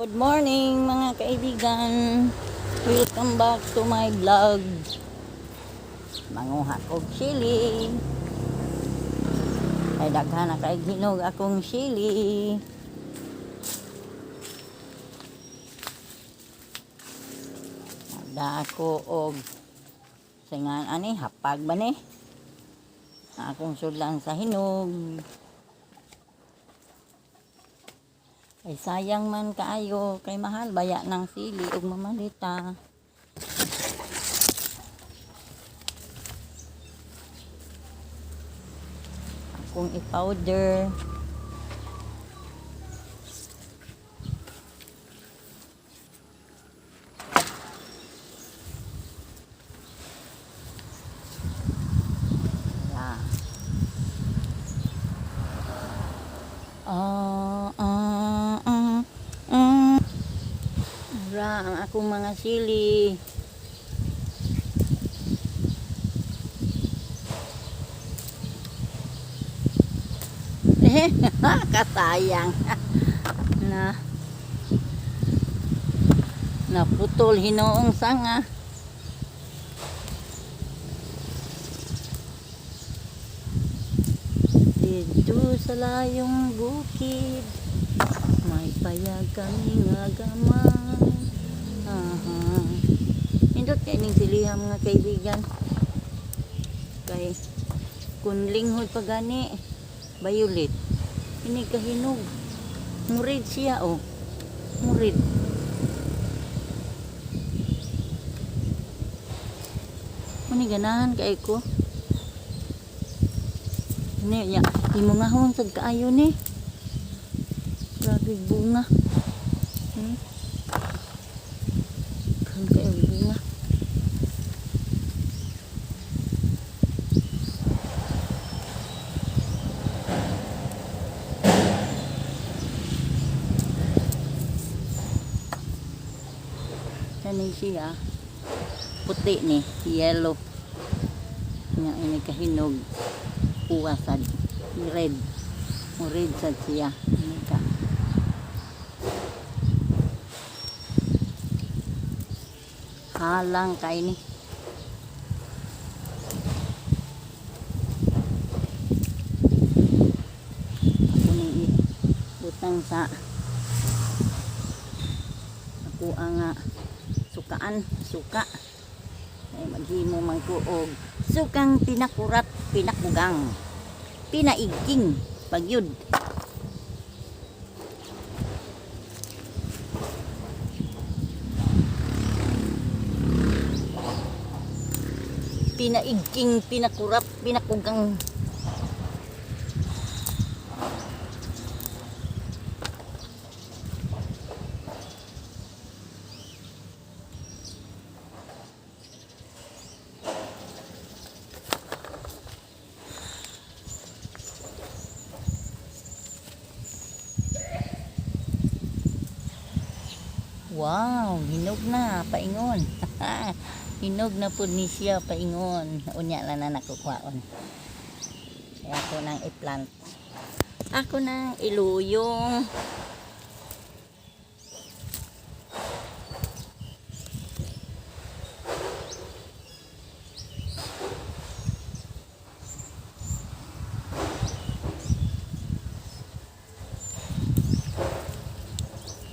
Good morning, mga kaibigan. Welcome back to my vlog. Manguha kog sili. Ay, daghan na kay hinog akong sili. Nagda ako og singan ani, hapag ba ni? Akong sudlan sa hinog. Ay, sayang man kaayo kay mahal baya ng sili ug mamalita. Akong i-powder. Yeah. Ah, ah, ah, ah. Ra ang akong mga sili. Eh, kasayang. Na naputol hinoong sanga. Dito sa layong bukid, may payag kami nga gamay. Aha. Nindot kay ning siliha, mga kaibigan. Kay kung linghod pa gani, violet. Ini kahinog. Murid siya, oh. Murid. Muni ganahan kay ko. Ni ya, imo nga hon sad kaayo ni. Grabe bunga. Kan kayo bunga. Kani siya. Puti ni, yellow. Nya ini kahinog. Uwa sad red. Mo red sad siya. Ini ka. Halang kay ni. Ako ning butang sa ako ang sukaan, suka. Ay, maghimo man ko og sukang pinakurat, pinakugang, pinaigking pagyud. Pinaigking, pinakurat, pinakugang. Wow, hinog na, paingon. Hinog na pud ni siya, paingon. Unya lang na nakukuhaon. Kaya ako nang i-plant. Ako nang iluyong.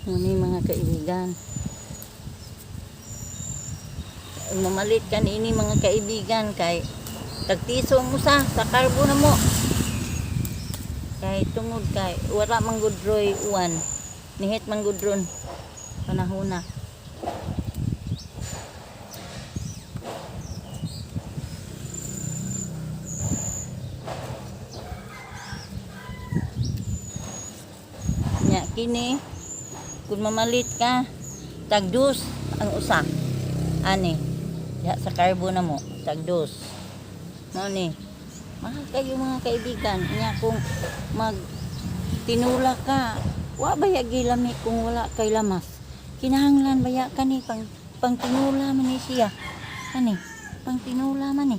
Muni, mga kaibigan. Mamalit ka niini, mga kaibigan, kay tagpiso mo sa karbo na mo. Kay tungod kay wala man gud roy uwan. Nihit man gud ron panahona. Nya kini kung mamalit ka, tagdos ang usa. Ani diha sa karbo na mo, tagdos. Mao ni. Mahal kayo, mga kaibigan. Nya kung mag tinula ka, wa baya gilami kung wala kay lamas. Kinahanglan baya kani pang tinula man ni siya. Kani pang tinula man ni.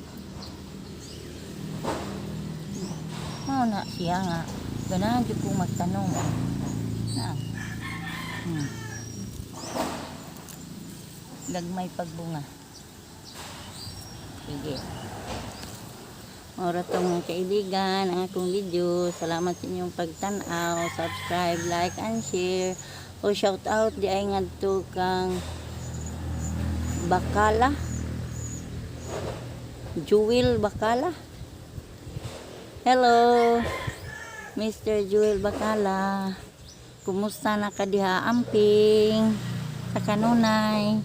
Mao na siya nga ganahan jud kong magtanong. Na. Gagmay pagbunga. Sige. Mao ra to, mga kaibigan, ang akong video. Salamat sa inyong pagtanaw, subscribe, like, and share. O shout out diay ngadto kang Bakala. Jewel Bakala. Hello, Mr. Jewel Bakala. Kumusta na ka diha, amping sa kanunay?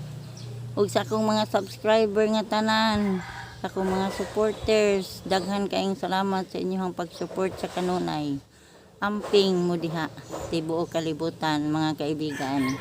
Ug sa akong mga subscriber nga tanan, sa akong mga supporters, daghan kaayong salamat sa inyong pag-support sa kanunay. Amping mo diha, tibuok kalibutan, mga kaibigan.